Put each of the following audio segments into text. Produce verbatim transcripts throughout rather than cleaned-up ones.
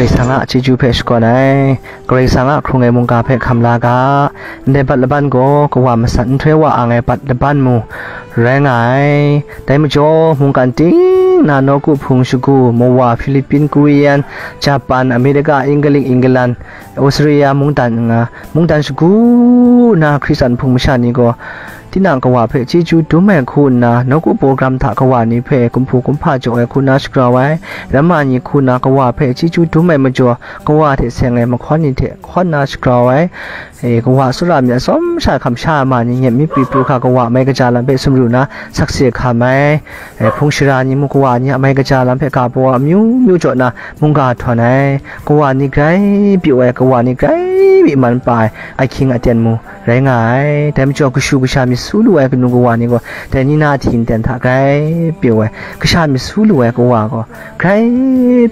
Karai Kasang a chyeju hpe shakawn ai, Karai Kasang a hkrung ai mungga hpe hkam la ga, ndai bat laban gaw kawa masat nhtoi wa ang ai bat laban mu rai nga ai. Dai majaw, mungkan ting na nawku hpung shagu, Mawa, Philippine, Korean, Japan, America, England, England, Australia mungdan nga, mungdan shagu na Hkristan hpung masha ni gaw, tinang kawa hpe chyeju dum ai hku nna, nawku program hta kawa ni hpe kumhpu kumhpa jaw ai hku na shagrau ai, ramma ni hku nna kawa hpe chyeju dum ai majaw, kawa hte seng ai mahkawn ni hte hkawn na shagrau ai, e, kawa tsawra mi atsawm sha hkam sha ai ma ni nyep mi pru pru hkra kawa mai kaja lam hpe sumru na sakse hkam ai, e, hpung shara ni mu kawa ni a mai kaja lam hpe ga baw amyu myu jaw na mungga htawn ai, kawa ni grai pyaw ai, kawa ni grai myi man pa ai ahkying aten mu rai nga ai. Dai majaw, kashu kasha myit su lu ai kanu kawa ni gaw, dai ni na ahti nten hta grai pyaw ai, kasha myit su lu ai kawa gaw, grai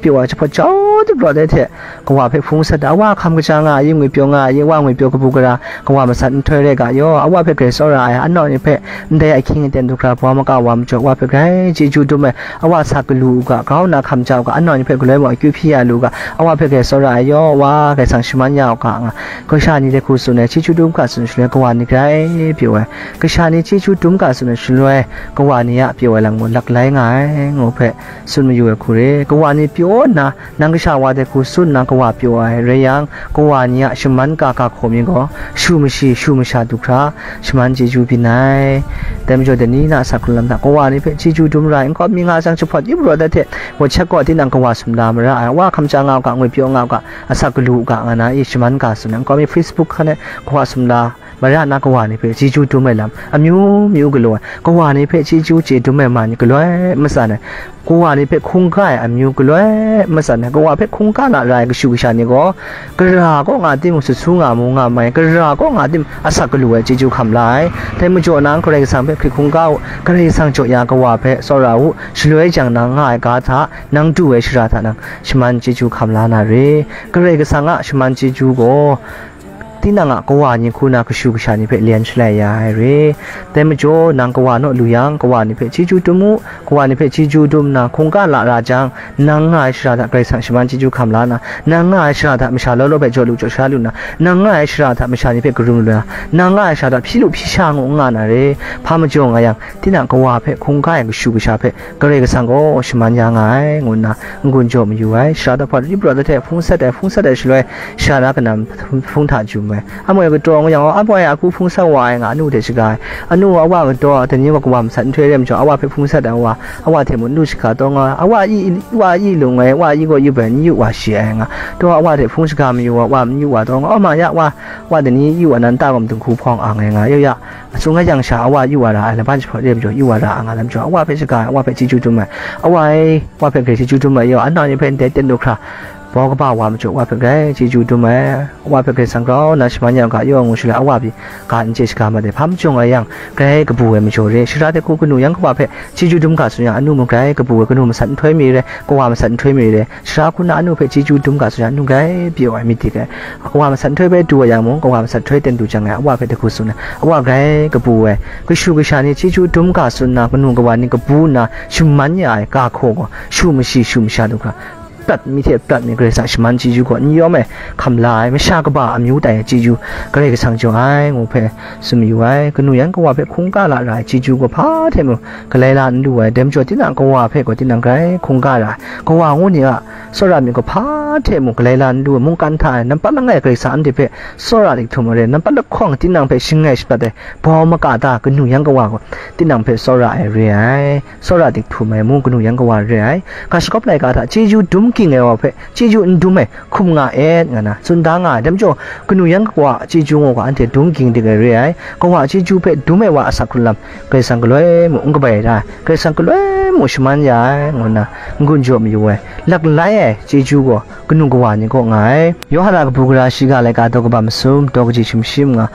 pyaw ai, jahpawt jau dip rawt ai hte, kawa hpe hpung sat ai, awa hkam kaja nga ai, ngwi pyaw nga ai, wa ngwi pyaw kabu gara, kawa masat nhtoi rai ga yaw, awa hpe grai tsawra ai, anau ni hpe ndai ahkying aten du hkra baw maka wa majaw, wa hpe grai chyeju dum ai, awa sa galu u ga, grau nna hkam ja u ga, anau ni hpe galoi mung akyu hpyi ya lu u ga, awa hpe grai tsawra ai yaw, wa, Karai Kasang shaman ya u ga, nga, kasha ni dai hku tsun ai, chyeju dum ga tsun shaloi, kawa ni grai pyaw ai, kasha ni chyeju dum ga tsun ai shaloi, kawa ni a pyaw ai lam gaw laklai nga ai, ngu hpe tsun mayu ai hku re, kawa ni pyaw nna, nang kasha wa dai hku tsun nna kawa pyaw ai rai yang, kawa ni a shaman ka ga hkaw mi gaw, shu mashi, shu masha du hkra, shaman chyeju byin ai. Dai majaw, dai ni na asak hkrung lam hta, kawa ni hpe chyeju dum ra ai, nkau mi nga jang, jahpawt yup rawt ai hte, WhatsApp gaw tinang kawa sumla mara ai, wa hkam ja nga u ga, ngwi pyaw nga u ga, asak galu u ga, nga na i shaman ga tsun ai, nkau mi Facebook hkan e kawa sumla mara na kawa ni hpe chyeju dum ai lam amyu myu galaw ai, kawa ni hpe chyeju chye dum ai ma ni galoi matsan ai, kawa ni hpe hkungga ai amyu galoi matsan ai, kawa hpe hkungga na ra ai kashu kasha ni gaw, gara kaw nga timung, sut su nga mu nga mai, gara kaw nga timung, asak galu ai chyeju hkam la ai. Dai majaw nang Karai Kasang hpe hkrit hkungga u, Karai Kasang jaw ya kawa hpe tsawra u, shaloi jang nang nga ai ga hta, nang du ai shara hta nang shaman chyeju hkam la na re. Karai Kasang a shaman chyeju gaw, tinang a kawa ni hku na kashu kasha ni hpe lyen shalai ya ai re. Dai majaw, nang kawa naw lu yang, kawa ni hpe chyeju dum u, kawa ni hpe chyeju dum nna, hkungga la ra jang, nang nga ai shara hta Karai Kasang shaman chyeju hkam la nna, nang nga ai shara hta masha law law hpe jaw lu jaw sha lu nna, nang nga ai shara hta masha ni hpe karum lu na, nang nga ai shara hta hpyi lu hpyi sha ngu n nga na re. Hpa majaw nga yang, tinang kawa hpe hkungga ai kashu kasha hpe Karai Kasang gaw shaman ya nga ai, ngu nna n-gun jaw mayu ai. Shara daw hpa, ri pra da hte hpung sat ai, hpung sat ai shaloi, shara na kanam hpung hta jum ai. Amoi kataw ngu yang, amoi a hku hpung sat wa ai nga, anu hte shaga ai. Anu, awa kataw, dai ni gaw kawa masat nhtoi rai majaw, awa hpe hpung sat ai wa, awa hte mung n lu shaga taw nga, awa i, wa i lung ai, wa i gaw yup ai, n yu wa shi ai nga. Taw, awa hte hpung shaga mayu wa, wa n yu wa taw nga, aw ma ya, wa, wa dai ni yu wa nan, nta gaw madung hku hpawng ang ai nga, yau ya. Tsun nga yang sha, awa yu wa ra ai, laban jahpawt re majaw, yu wa ra ai nga lam jaw, awa hpe shaga ai, awa hpe chyeju dum ai. Awa e, wa hpe grai chyeju dum ai, yau, anau ni hpe ndai ten du hkra, bau kaba wa majaw, wa hpe grai chyeju dum ai, wa hpe grai sang grau nna shaman ya u ga, yau ngu shaloi, awa pyi ga n chye shaga mat ai, hpa majaw nga yang, grai kabu ai majaw re, shara de hku kanu yan kawa hpe chyeju dum ga tsun yang, anu mung grai kabu ai, kanu masat nhtoi mi re, kawa masat nhtoi mi re, shara hku na anu hpe chyeju dum ga tsun yang, anu grai pyaw ai, myit dik ai, kawa masat nhtoi bai du ai yang mung, kawa masat nhtoi ten du jang ai, awa hpe dai hku tsun ai, awa grai kabu ai, kashu kasha ni chyeju dum ga tsun nna, kanu kawa ni kabu nna, shaman ya ai ga hkaw gaw, shu mashi, shu masha du hkra, prat mi hte prat mi Karai Kasang shaman chyeju gaw n yawm ai, hkam la ai, masha kaba amyu tai ai chyeju Karai Kasang jaw ai, ngu hpe tsun mayu ai. Kanu yan kawa hpe hkungga la ra ai chyeju gaw hpa hte mung galai la n lu ai. Dai majaw, tinang kawa hpe gaw tinang grai hkungga ra ai. Kawa ngu ni a tsawra myit gaw hpa hte mung galai la n lu ai. Mungkan hta e nampat langai Karai Kasang anhte hpe tsawra dik htum ai re, nampat lahkawng tinang hpe shangai shapat ai, bau maka ta kanu yan kawa gaw tinang hpe tsawra ai re ai. Tsawra dik htum ai mung kanu yan kawa re ai. Ga shagawp laika hta chyeju dum ging ai wa hpe chyeju n dum ai hkum nga et, nga na tsun da nga ai. Dai majaw, kanu yan kawa chyeju gaw anhte dum ging dik ai re ai. Kawa chyeju hpe dum ai wa asak hkrung lam Karai Kasang galoi mung n kabai ra ai, Karai Kasang galoi mung shaman ya ai, ngu nna n-gun jaw mayu ai. Laklai ai chyeju gaw kanu kawa ni kaw nga ai. Yawhan a kabu gara shiga laika daw kaba masum, daw kaji shim shim nga,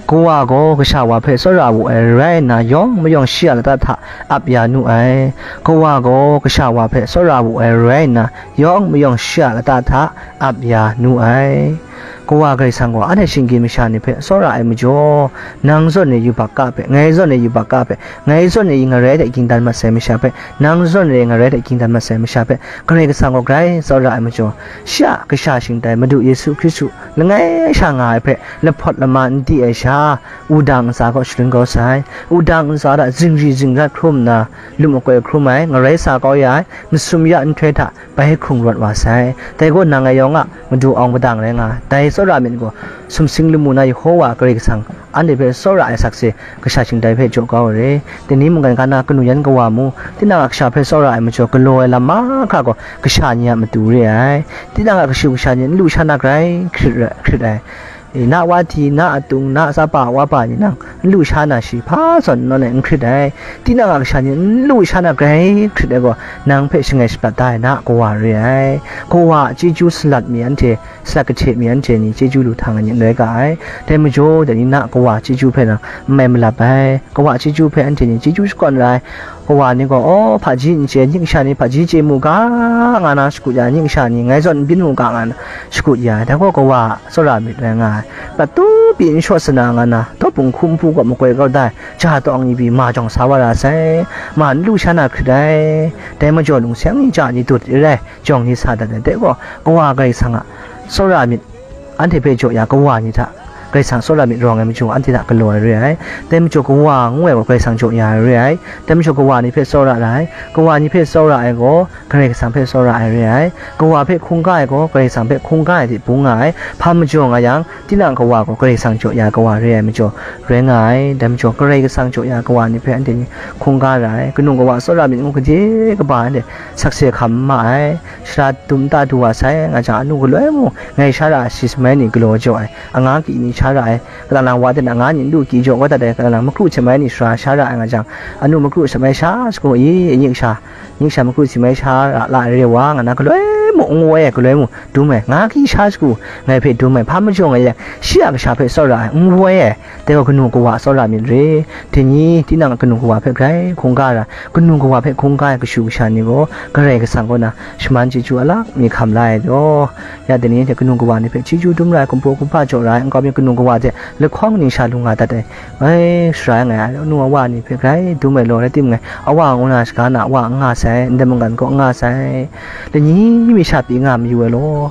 kawa gaw kasha wa hpe tsawra wu ai rai nna, yawng mayawng shi a lata hta ap ya nu ai. Kawa gaw kasha wa hpe tsawra wu ai rai nna, yawng mayawng shi a lata hta ap ya nu ai. Kawa Karai Kasang gaw anhte shinggyim masha ni hpe tsawra ai majaw, nang zawn e yubak ka hpe, ngai zawn e yubak ka hpe, ngai zawn e ngarai hte ging dan mat sai masha hpe, nang zawn e ngarai hte ging dan mat sai masha hpe, Karai Kasang gaw grai tsawra ai majaw, shi a kasha shingtai Madu Yesu Hkristu langai sha nga ai hpe lahpawt lama n di ai sha, wudang ntsa kaw shalun kau sai. Wudang ntsa hta zingri zingrat hkrum nna, lum makoi hkrum ai, ngarai sa kau ya ai, masum ya nhtoi hta bai hkrung rawt wa sai. Dai gaw nang ngai yawng a madu awng padang rai nga ai. Dai tsawra myit gaw, sumsing lamu na Yehowa Karai Kasang anhte hpe tsawra ai sakse, kasha shingtai hpe jaw kau ai re. Dai ni mungkan ga na kanu yan kawa mu, tinang a kasha hpe tsawra ai majaw, galaw ai lam mahkra gaw kasha ni a matu re ai. Tinang a kashu kasha ni n lu sha na grai hkrit ra, hkrit ai. E, na wa hti, na atung, na tsapa wapa ni nang n lu sha na shi, hpa zawn nawn e n hkrit ai. Tinang a kasha ni n lu sha na grai hkrit ai gaw, nang hpe shangai shaprat da ai na a kawa re ai. Kawa a chyeju salat mi anhte, salat kahte mi anhte ni chyeju lu htang ai ni n rai ga ai. Dai majaw, dai ni na a kawa a chyeju hpe nang n mai malap ai. Kawa a chyeju hpe anhte ni chyeju shakawn ra ai. Kawa ni gaw, aw, hpaji n chye, ning sha ni hpaji chye mu ga, nga na shakut ya ai, ning sha ni ngai zawn n byin mu ga, nga na shakut ya ai. Dai gaw kawa a tsawra myit rai nga ai. Prat tu pyi n shawt sana, nga na, dawp hpung hkum hpu gaw makoi kau da ai, ja tawng ni pyi ma jawng sa wa ra sai, ma n lu sha na hkrit ai. Dai majaw, lungseng ni ja ni dut re ai, jawng ni sa dat ai. Dai gaw, Kawa Karai Kasang a tsawra myit, anhte hpe jaw ya kawa ni hta, Karai Kasang tsawra myit rawng ai majaw, anhte hta galaw ai re ai. Dai majaw, kawa ngu ai gaw Karai Kasang jaw ya ai re ai. Dai majaw, kawa ni hpe tsawra ra ai. Kawa ni hpe tsawra ai gaw, Karai Kasang hpe tsawra ai re ai. Kawa hpe hkungga ai gaw, Karai Kasang hpe hkungga ai hte bung nga ai. Hpa majaw nga yang, tinang kawa gaw Karai Kasang jaw ya ai kawa re ai majaw, rai nga ai. Dai majaw, Karai Kasang jaw ya ai kawa ni hpe anhte ni hkungga ra ai. Kanu kawa tsawra myit ngu gade kaba anhte sakse hkam n ma ai. Sara dum nta du wa sai, nga jang, anu galoi mung ngai sha ra ai shi shamai ni galaw jaw ai, anga ki ni sha ra ai, kalang lang wa de na anga ni n lu ki jaw kau dat ai, kalang lang makru shamai ni sara sha ra ai, nga jang, anu makru shamai sha sagu i, nik sha, nik sha makru shamai sha ra la ai re wa, nga na galoi mung n woi ai, galoi mung dum ai, nga ki sha sagu ngai hpe dum ai, hpa majaw nga yang, shi a kasha hpe tsawra ai, n woi ai, dai gaw kanu kawa tsawra myit re. Dai ni, tinang a kanu kawa hpe grai hkungga ra, kanu kawa hpe hkungga ai kashu kasha ni gaw, Karai Kasang kaw na shaman chyeju a lak mi hkam la ai law. Ya dai ni hte kanu kawa ni hpe chyeju dum ra ai, kumhpaw kumhpa jaw ra ai, nkau mi kanu kawa hte lahkawng ningsha lu nga dat ai. Ai, sara ngai a nu a wa ni hpe grai dum ai law, rai timung, awa ngu na shaga na awa n nga sai, ndai mungkan kaw n nga sai, lani mi sha pyi nga mayu ai law,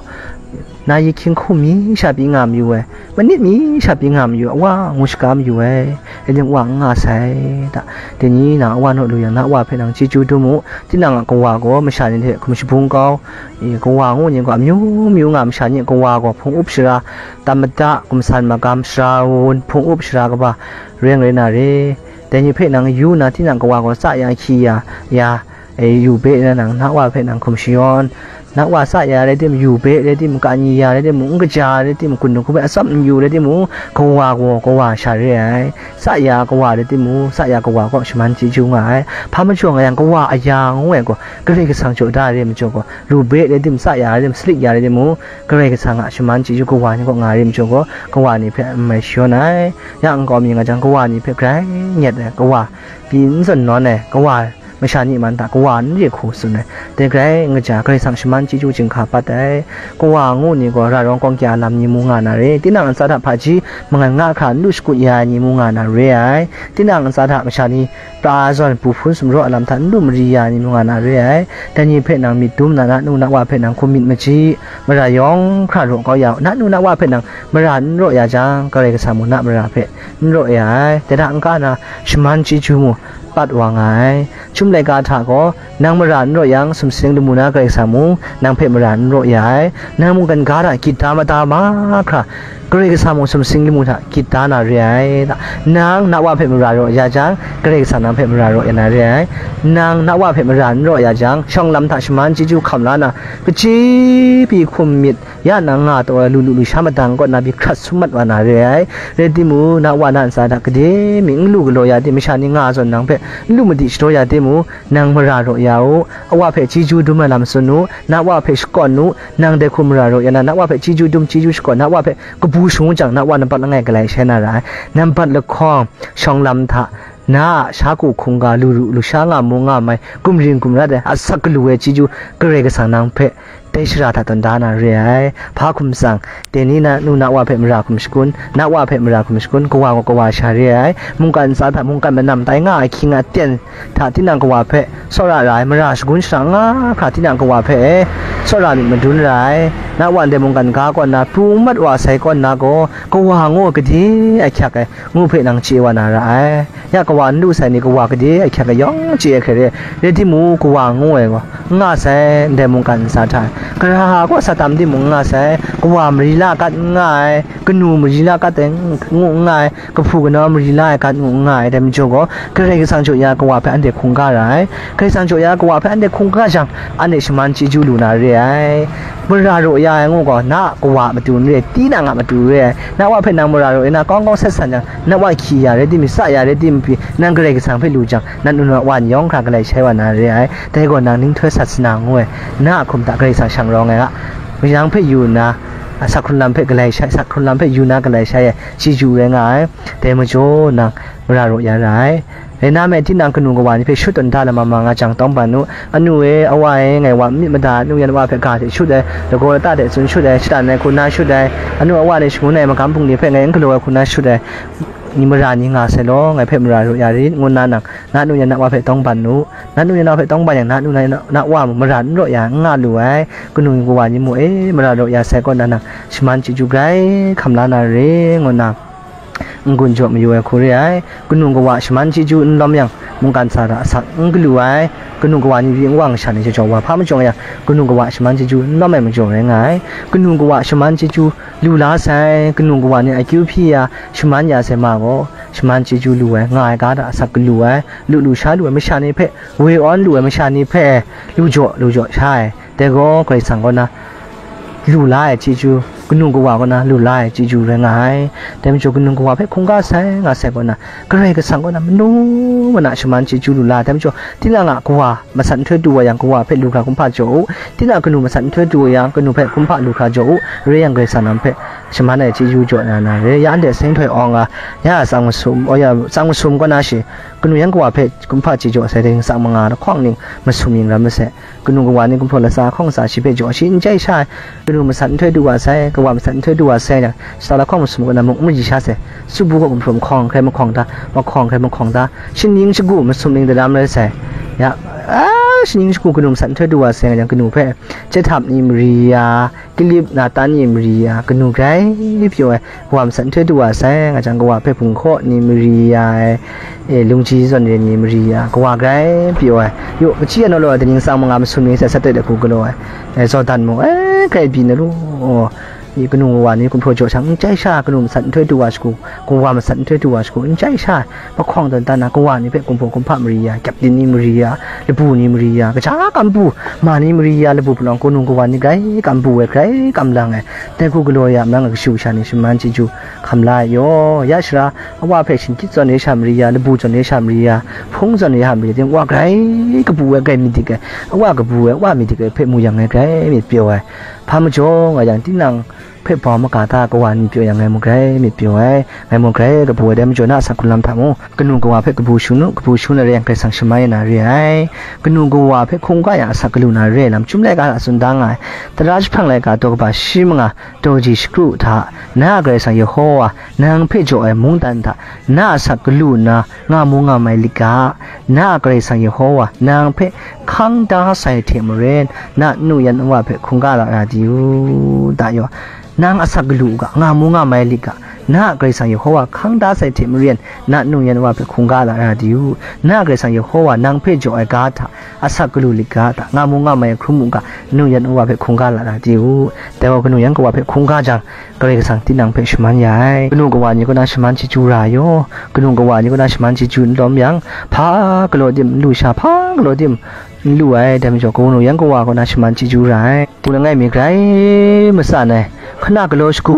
na yi hkying hkum mi sha pyi nga mayu ai, manit mi sha pyi nga mayu ai, awa ngu shaga mayu ai, rai tim wa n nga sai ta. Dai ni na awa naw lu yang, na wa hpe nang chyeju dum u. Tinang a kawa gaw masha ni hte hkum shabung kau, e, kawa ngu ni gaw amyu myu nga, masha ni a kawa gaw hpung up shara, tam mada, gumsan magam, sara wun, hpung up shara kaba, rai rai na re. Dai ni hpe nang yu na, tinang kawa gaw tsa ya, hkyi ya, ya, e, yu be na nang, na wa hpe nang hkum shayawn. Na wa tsa ya rai timung, yu be rai timung, kanyi ya rai timung, n kaja rai timung, hkun hkum hpe atsam n yu rai timung, kawa gaw kawa sha re ai. Tsa ya kawa rai timung, tsa ya kawa kaw shaman chyeju nga ai. Hpa majaw nga yang, kawa aya ngu ai gaw, Karai Kasang jaw da ai re majaw gaw, ru be rai timung, tsa ya rai timung, salik ya rai timung, Karai Kasang a shaman chyeju kawa ni kaw nga ai re majaw gaw, kawa ni hpe n mai shayawn ai. Ya nkau mi nga jang, kawa ni hpe grai nyet ai, kawa pyi n zawn nawn ai, kawa masha ni man hta kawa n re hku tsun ai. Dai grai n kaja, Karai Kasang shaman chyeju chyinghka pat ai. Kawa ngu ni gaw, ra rawng kawng kya lam ni mu nga na re, tinang ntsa hta hpaji mangan nga hkra n lu shakut ya ai ni mu nga na re ai. Tinang ntsa hta masha ni pra zawn, bu hpun sumraw a lam hta n lu mari ya ai ni mu nga na re ai. Dai ni hpe nang myit dum na, na nu na wa hpe nang hkum myit maji, mara yawng hkra raw kau ya u. Na nu na wa hpe nang mara n raw ya jang, Karai Kasang mung na mara hpe n raw ya ai. Dai hta n-ga na shaman chyeju mung pat wa nga ai. Chyum laika hta gaw, nang mara n raw yang, sumsing lamu na Karai Kasang mung nang hpe mara n raw ya ai. Nang mungkan ga hta gyit da mada mahkra, Karai Kasang mung sumsing lamu hta gyit da na re ai. Nang na wa hpe mara raw ya jang, Karai Kasang nang hpe mara raw ya na re ai. Nang na wa hpe mara n raw ya jang, shawng lam hta shaman chyeju hkam la na, kaji pyi hkum myit, ya nang nga taw ai lu lu lusha madang kaw na pyi hkrat sum mat wa na re ai. Rai timung, na wa na ntsa hta gade mi n lu galaw ya timung, masha ni nga zawn nang hpe n lu madi shadaw ya timung, nang mara raw ya u. A wa hpe chyeju dum ai lam tsun u, na wa hpe shakawn u. Nang dai hku mara raw ya na, na wa hpe chyeju dum, chyeju shakawn, na wa hpe kabu shangun jang, na wa nampat langai galai shai na ra ai. Nampat lahkawng, shawng lam hta, na a sha ku hkungga, lu ru lusha nga mu nga mai, gumring gumrat ai, asak galu ai chyeju, Karai Kasang nang hpe dai shara hta tawn da na re ai. Hpa hkum tsang, dai ni na nu na wa hpe mara hkum shakun, na wa hpe mara hkum shakun, kawa gaw kawa sha re ai. Mungkan ntsa hta mungkan manam tai nga ai hkying aten hta tinang kawa hpe tsawra ra ai, mara shagun shara nga hkra tinang kawa hpe e tsawra myit madun ra ai. Na wa ndai mungkan ga kaw nna pru n mat wa sai kaw nna gaw, kawa ngu ai gade ahkyak ai ngu hpe nang chye wa na ra ai. Ya kawa n lu sai ni kawa gade ahkyak ai yawng chye ai hkrai re, rai timung, kawa ngu ai gaw n nga sai, ndai mungkan ntsa hta e. Gara kaw sa tam timung n nga sai, kawa mari la gat n nga ai, kanu mari la gat ai ngu n nga ai, kahpu kanau mari la ai gat ngu n nga ai, dai majaw gaw, Karai Kasang jaw ya kawa hpe anhte hkungga ra ai. Karai Kasang jaw ya kawa hpe anhte hkungga jang, anhte shaman chyeju lu na re ai. Mara raw ya ai ngu gaw, na a kawa a matu n re, tinang a matu re ai. Na wa hpe nang mara raw ya na, kawng kawng sat san jang, na wa hkyi ya rai timung, sa ya rai timung pyi, nang Karai Kasang hpe lu jang, na nu na wa ni yawng hkra galai shai wa na re ai. Dai gaw nang ninghtoi sat sana ngu ai, na a hkum hta Karai Kasang shang rawng ai a, nang hpe yu nna, asak hkrunlam hpe galai shai, asak hkrunlam hpe yu na galai shai ai, chyeju rai nga ai. Dai majaw nang mara raw ya ra ai. Rai nna me, tinang kanu kawa ni hpe shut tawn da lam ma nga jang tawng ban u. Anu e, awa e, ngai wa n myit mada, anu yan wa hpe ga hte shut ai, lagaw lata hte tsun shut ai, shatan ai hku na shut ai, anu awa ni shangun ai magam bungli hpe ngai n galaw ai hku na shut ai, ni mara ni nga sai law, ngai hpe mara raw ya rit, ngu nna nang, na anu yan na wa hpe tawng ban u. Na anu yan na wa hpe tawng ban yang, na anu na, na wa mung mara n raw ya, n nga lu ai. Kanu kawa ni mu e, mara raw ya sai kaw nna nang, shaman chyeju grai hkam la na re, ngu nna, n-gun jaw mayu ai hku re ai. Kanu kawa shaman chyeju n lawm yang, mungkan ntsa hta asak n galu ai. Kanu kawa ni ring wa masha ni jaw jaw wa hpa majaw yang, kanu kawa shaman chyeju n lawm ai majaw rai nga ai. Kanu kawa shaman chyeju lu la sai, kanu kawa ni akyu hpyi ya, shaman ya sai ma gaw, shaman chyeju lu ai, nga ai ga hta asak galu ai, lu lu sha lu ai masha ni hpe, woi awn lu ai masha ni hpe, lu jaw, lu jaw sha ai. Dai gaw Karai Kasang kaw na lu la ai chyeju, kanu kawa kaw na lu la ai chyeju rai nga ai. Dai majaw kanu kawa hpe hkungga sai nga sai kaw na, Karai Kasang kaw na manu mana shaman chyeju lu la ai. Dai majaw tinang a kawa masat nhtoi du wa yang, kawa hpe lu hkra hkum hpa jaw u. Tinang a kanu masat nhtoi du wa yang, kanu hpe hkum hpa lu hkra jaw u. Rai yang, Karai Kasang nang hpe shaman ai chyeju jaw na na re. Ya anhte seng htoi awng a, ya tsang masum, oh ya, tsang masum kaw na shi, kanu yan kawa hpe hkum hpa chye jaw sai dai, tsang manga lahkawng ning masum ning ram masai. Kanu kawa ni gumhpraw latsa hkawng latsa shi hpe jaw shi n chye sha ai. Kanu masat nhtoi du wa sai, kawa masat nhtoi du wa sai yang, shata lahkawng masum kaw na muk n maji sha sai. Tsubu gaw gumhpraw mahkawng hkrai mahkawng ta, mahkawng hkrai mahkawng ta, shaning shagu masum ning daram rai sai. Ya, a, shaning shagu kanu masat nhtoi du wa sai yang, kanu hpe chyet htam ni mari ya, kalip na tan ni mari ya, kanu grai pyaw ai, kawa masat nhtoi du wa sai, nga jang kawa hpe bung hkaw ni mari ya ai, e, lungji zawn re ni mari ya, kawa grai pyaw ai, yaw, kachi ya naw law ai, daning tsang manga masum ni sai, sat toi de hku galaw ai, e, Jordan mung, e, grai byin na lu, e, kanu kawa ni gumhpraw jaw shang, n chye sha, kanu masat nhtoi du wa shagu, kawa masat nhtoi du wa shagu, n chye sha, mahkawng tawn dan na, kawa ni hpe gumhpraw gumhpa mari ya, kyapdin ni mari ya, labu ni mari ya, kaja kam bu, ma ni mari ya, labu palawng kanu kawa ni grai kam bu ai, grai kam lang ai, dai hku galaw ya, nang a kashu kasha ni shaman chyeju hkam la ai yaw, ya shara, awa hpe shingkyit zawn re sha mari ya, labu zawn re sha mari ya, hpung zawn re sha mari ya, ting wa grai kabu ai, grai myit dik ai, awa kabu ai, awa myit dik ai hpe mu yang ngai grai myit pyaw ai. Hpa majaw nga yang, tinang hpe bau maga ta, kawa ni pyaw yang ngai mu grai myit pyaw ai, ngai mu grai kabu ai. Dai majaw na a asak hkrunlam hta mung, kanu kawa hpe kabu shangun u, kabu shangun ai rai yang, Karai Kasang shaman ya na re ai. Kanu kawa hpe hkungga yang asak galu na re ai lam, Chyum laika hta tsun da nga ai, tara jahprang laika daw kaba shi manga, daw kaji shakru hta, na a Karai Kasang Yehowa nang hpe jaw ai mungdan hta, na a asak galu nna nga mu nga mai lit ga, na a Karai Kasang Yehowa nang hpe hkang da sai hte maren, na nu yan wa hpe hkungga lara di u, da yaw. Nang asak galu u ga, nga mu nga mai lit ga, na a Karai Kasang Yehowa hkang da sai hte maren, na nu yan wa hpe hkungga lara di u. Na a Karai Kasang Yehowa nang hpe jaw ai ga hta, asak galu lit ga hta, nga mu nga mai hkrum u ga, nu yan wa hpe hkungga lara di u. Dai gaw kanu yan kawa hpe hkungga jang, Karai Kasang tinang hpe shaman ya ai. Kanu kawa ni kaw na shaman chyeju ra ai yaw, kanu kawa ni kaw na shaman chyeju n lawm yang, hpa galaw tim n lu sha, hpa galaw tim n lu ai, dai majaw kanu yan kawa kaw na shaman chyeju ra ai. Hku langai mi grai matsan ai, hkana galaw shagu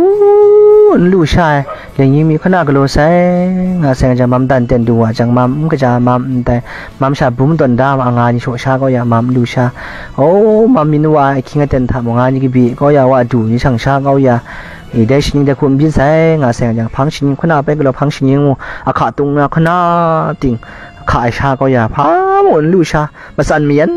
n lu sha ai, leng yin mi hkana galaw sai, nga sai nga jang, mam dan ten du wa jang, mam n kaja, mam n tai, mam sha bum tawn da ma, nga ni shaw sha kau ya, mam n lu sha, o, mam myin wa ai ahkying aten hta mung, nga ni kabi kau ya, wa du ni shang sha kau ya, e, dai shaning dai hku n byin sai, nga sai nga jang, hpang shaning hkana pai galaw, hpang shaning mung, ahka tung na hkana ting, hka ai sha kau ya, hpa mung n lu sha, matsan mayan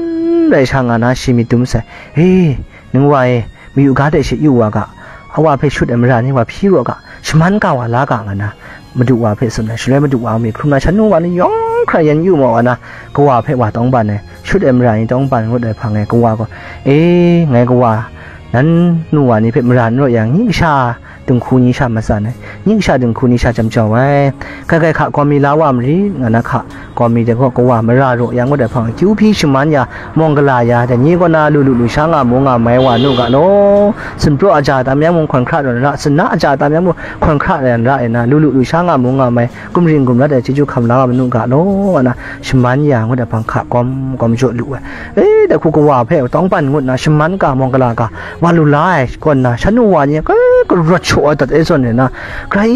rai sha nga na shi myit dum sai. E, Ning wa e, mayu ga de she yu wa ga, a wa hpe shut ai mara ni wa hpyi raw ga, shaman ka wa la ga nga na, madu wa hpe tsun ai. Shaloi madu wa mi hkrum na, shan nu wa ni yawng hkra yan yu ma wa na, kawa hpe wa tawng ban ai, shut ai mara ni tawng ban ngut ai hpang e, kawa gaw, "E, ngai kawa, nan nu wa ni hpe mara n raw yang, nyi kasha dinghku ni sha matsan ai, nyi kasha dinghku ni sha chyam jau ai, kai kai hka gawm mi la wa marit," nga na hka, gawm mi de gaw kawa mara raw yang ngut ai hpang, akyu hpyi shaman ya, mawng gala ya, dai ni kaw na lu lu lu sha nga mu nga mai wa nu ga law, sumpraw aja tam yang mung hkawn hkra ran ra, suna aja tam yang mung hkawn hkra ran ra e na, lu lu lu sha nga mu nga mai, gumring gumrat ai chyeju hkam la wa nu ga law, nga na, shaman ya ngut ai hpang hka gawm gawm jaw lu ai. E, dai hku kawa hpe tawng ban ngut na, shaman ka mawng gala ka, wa lu la ai kaw nna, shan nu wa ni, ka, karawt shaw ai dat e zawn e na, grai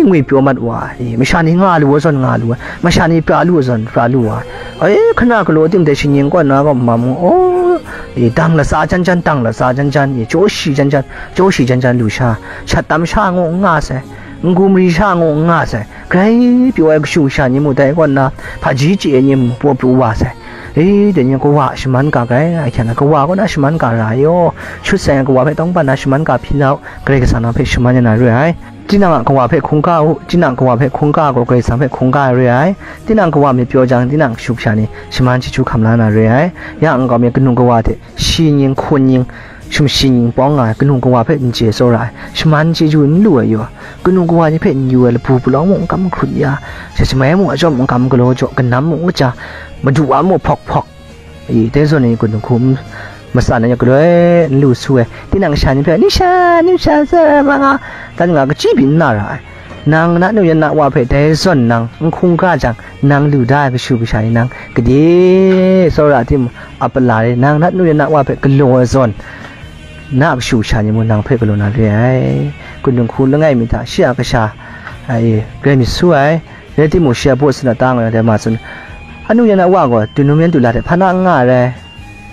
ngwi pyaw mat wa ai, masha ni nga lu ai zawn nga lu ai, masha ni pra lu ai zawn pra lu ai. E, hkana galaw tim dai shi nying kaw nna gaw, mam, o, e, dang latsa jan jan, dang latsa jan jan, e, jaw shi jan jan, jaw shi jan jan lu sha, shat tam sha ngu n nga sai, n-gu mari sha ngu n nga sai, grai pyaw ai kashu kasha ni mung dai kaw nna, hpaji chye ai ni mung paw pru wa sai. E, dai ni kawa a shaman ka grai, a hkyan na kawa kaw na shaman ka ra ai yaw, shut sai ai kawa hpe tawng ban na shaman ka hpyi na u, Karai Kasang nang hpe shaman ya na re ai. Tinang a kawa hpe hkungga u, tinang kawa hpe hkungga gaw Karai Kasang hpe hkungga ai re ai. Tinang kawa myit pyaw jang, tinang kashu kasha ni shaman chyeju hkam la na re ai. Ya nkau mi kanu kawa hte shi nying hkun nying, sumshi nying pawng nga ai, kanu kawa hpe n chye tsawra ai, shaman chyeju n lu ai yaw, kanu kawa ni hpe n yu ai labu palawng mung n kam hkrut ya, sha shamai mung a chyawm n kam galaw jaw, kanam mung n kaja, madu wa mung hpawk hpawk, i, dai zawn ni kanu hku n matsan ai, galoi n lu su ai, tinang sha ni hpe, "Ni sha, ni sha, sa ra ma nga," dan nga, kachyi byin n na ra ai. Nang na nu yan na wa hpe dai zawn nang n hkungga jang, nang lu da ai kashu kasha ni nang gade tsawra timung, a pala re, nang na nu yan na wa hpe galaw ai zawn, na kashu kasha ni mung nang hpe galaw na re ai. Kanu hku langai mi hta shi a kasha, ai, rai myit su ai. Rai timung, shi a baw sat na ta nga ai dai ma tsun, "Anu yan a wa gaw, dun num yan dula hte hpa na n nga ai rai,"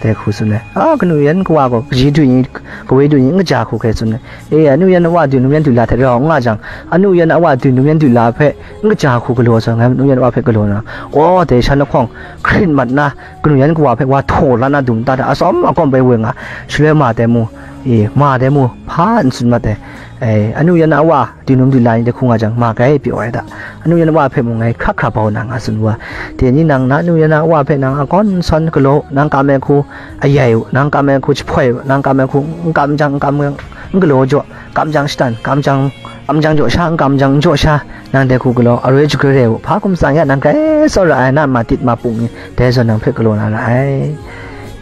dai hku tsun ai. A, kanu yan kawa gaw, kaji du ni, kawe du ni, n kaja hku hkrai tsun ai. E, anu yan a wa, dun num yan dula hte rau n nga jang, anu yan a wa, dun num yan dula hpe n kaja hku galaw ai zawn, ngai anu yan a wa hpe galaw na, gaw, dai shan lahkawng hkrit mat na, kanu yan kawa hpe wa htaw la na dum ta hta, atsawm agawm bai woi nga, shaloi ma dai mu, e, ma dai mu, hpa n tsun mat ai. E, anu yan a wa, dun num dula ni dai hku nga jang, ma grai pyaw ai da. Anu yan a wa hpe mung ngai hkra hkra bau na nga tsun wa. Dai ni nang na nu yan a wa hpe nang a kawn sawn galaw, nang kam ai hku ayai u, nang kam ai hku jahpoi u, nang kam ai hku n kam jang, n kam jang, n galaw jaw, kam jang shatan, kam jang, kam jang jaw sha, n kam jang n jaw sha, nang dai hku galaw, aroi jagoi rai u, hpa hkum tsang ya nang grai tsawra ai, na ma tit ma pung ni, dai zawn nang hpe galaw na ra ai.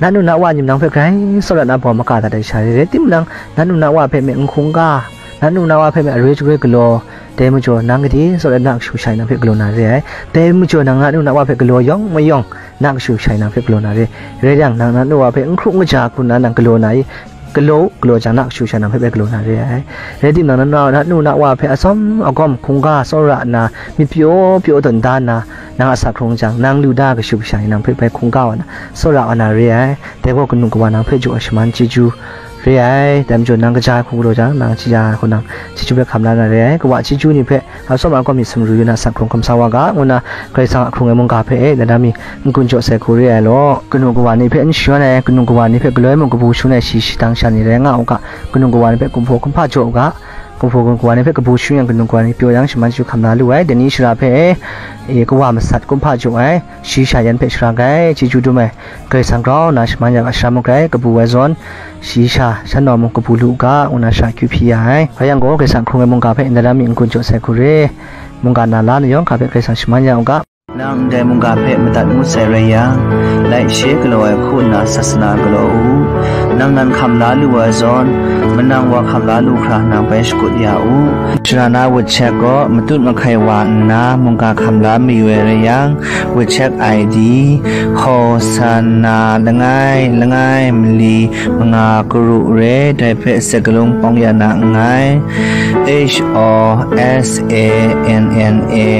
Na nu na wa ni nang hpe grai tsawra na bawm maka dat ai sha re, rai timung, na nu na wa hpe me n hkungga, na nu na wa hpe me aroi jagoi galaw, dai majaw nang gade tsawra na kashu kasha ni nang hpe galaw na re ai. Dai majaw nang na nu na wa hpe galaw yawng mayawng, na kashu kasha ni nang hpe galaw na re. Rai yang, nang na nu wa hpe n hkru n kaja hku nna nang galaw na i, galaw u, galaw jang na kashu kasha nang hpe bai galaw na re ai. Rai timung, nang na, na nu na wa hpe atsawm agawm hkungga tsawra nna, myit pyaw pyaw tawn da nna, nang a sa hkrung jang, nang lu da ai kashu kasha ni nang hpe bai hkungga wa na, tsawra wa na re ai. Dai gaw kanu kawa nang hpe jaw ai shaman chyeju re ai. Dai majaw nang kaja ai hku galaw jang, nang chyeja ai hku nang chyeju bai hkam la na re ai. Kawa chyeju ni hpe, atsawm agawm myit sumru yu na, sa hkrung hkum sa wa ga, ngu na, Karai Kasang a hkrung ai mungga hpe e, dai na mi n-gun jaw sai hku re ai law. Kanu kawa ni hpe n shayan ai, kanu kawa ni hpe galoi mung kabu shangun ai shi shadang sha ni rai nga u ga, kanu kawa ni hpe kumhpaw kumhpa jaw u ga, kumhpaw kanu kawa ni hpe kabu shangun yang, kanu kawa ni pyaw yang, shaman chyeju hkam la lu ai. Dai ni shara hpe e, e, kawa masat kumhpa jaw ai, shi sha yan hpe shara grai chyeju dum ai, Karai Kasang grau nna shaman ya ga, shara mung grai kabu ai zawn, shi sha shan nau mung kabu lu u ga, ngu na shara akyu hpyi ya ai. Rai yang gaw, Karai Kasang hkrung ai mungga hpe ndai lam mi n-gun jaw sai hku re, mungga na la na yawng hkra hpe Karai Kasang shaman ya u ga. Nang ndai mungga hpe madat ngut sai rai yang, laishe galaw ai hku nna sasana galaw u. Nang nan hkam la lu ai zawn, manang wa hkam la lu hkra nang bai shakut ya u. Shara na WeChat gaw matut mahkai wa nna mungga hkam la mayu ai rai yang, WeChat I D, Hosanna langai langai mali manga karu re, dai hpe sek galung pawng ya na nngai. H O S A N N A,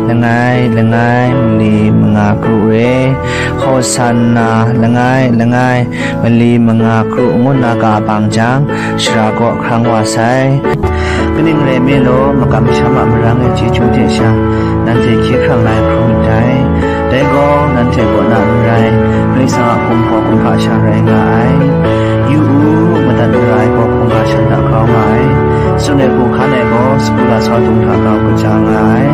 langai langai mali manga karu re, Hosanna langai langai mali manga karu ngu na ga bang jang, shara kaw hkrang wa sai. Kaning rai mi law, makam masham a marang ai chyeju hte sha, nanhte hkye hkrang la ai hkrum ndai. Dai gaw, nanhte kaw na n rai, Karai Kasang a kumhpaw kumhpa sha rai nga ai. Yu u, nga ai, tsun ai hku hkan ai gaw sagu lasau dung hta grau kaja nga ai.